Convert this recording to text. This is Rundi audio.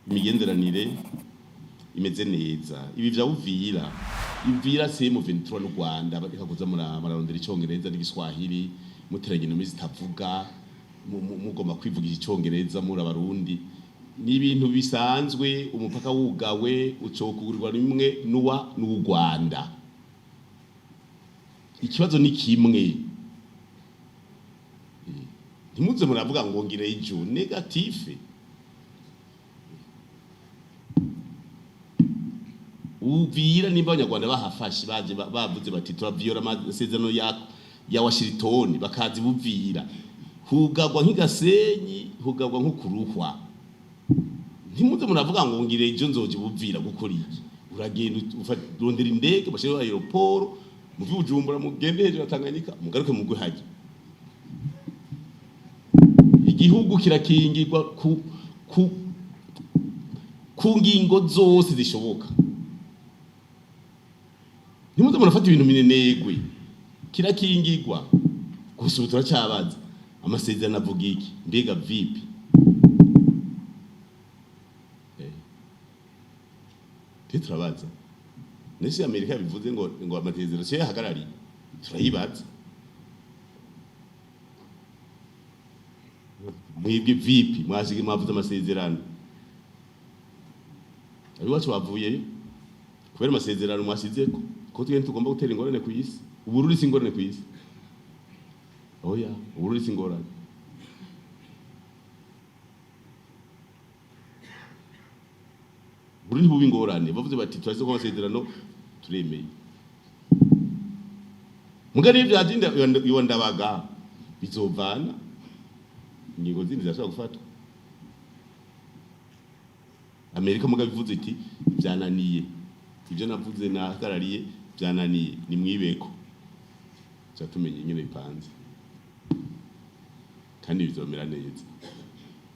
Imigenderanire imeze neza. Ibi vya Uvira, Uvira c'est M23 n'u Rwanda, bareka kuza murarondera icongereza n'igiswahili, muteranye indimi zitavuga, mugomba kwivugisha icongereza muri abarundi. Ni ibintu bisanzwe. Umupaka wugawe, ucokugurirwa rimwe n'uwa n'u Rwanda. Ikibazo ni kimwe. Ntimuze muravuga ngo ngire ejo négatif. Uvira, nimba abanyarwanda bahafashe, baje bavuze bati turaviyora amasezerano ya Washington, bakaza Buvira, hugagwa nk'igasenyi, hugagwa nko kuruhwa. Ntimuze muravuga ngo ngire ejo nzoje Buvira gukora iki. Uragenda, urondera indege, bashireho aéroport, muve Bujumbura mugende hejuru ya Tanganyika, mugaruke mugwe hajya. Igihugu kirakingirwa ku ngingo zose zishoboka. Ntimuze murafata ibintu minenegwe. Kirakingirwa gusa. Ubu turacyabaza: amasezerano avuga iki? Mbega vipi? Twe turabaza. Nese Amerika yabivuze ngo amasezerano siyo yahagarariye? Turayibaza: mwebwe vipi? Mwasige mwavuze amasezerano, abiwacu bavuyeyo kubera amasezerano mwasizeko. Ko tugenda tugomba gutera ingorane ku isi. Ubururi si ingorane ku isi, oya, ubururi si ingorane. Ubururi ntibuba ingorane. Bavuze bati turasize ko amasezerano, turemeye. Mugari vyatinda iwa Ndabaga, bizovana ingingo zindi zirashobora gufatwa. Amerika muga bivuze iti byananiye, ibyo navuze nahagarariye byananiye, nimwibeko, tuba tumenye ingene bipanze kandi bizomera neza.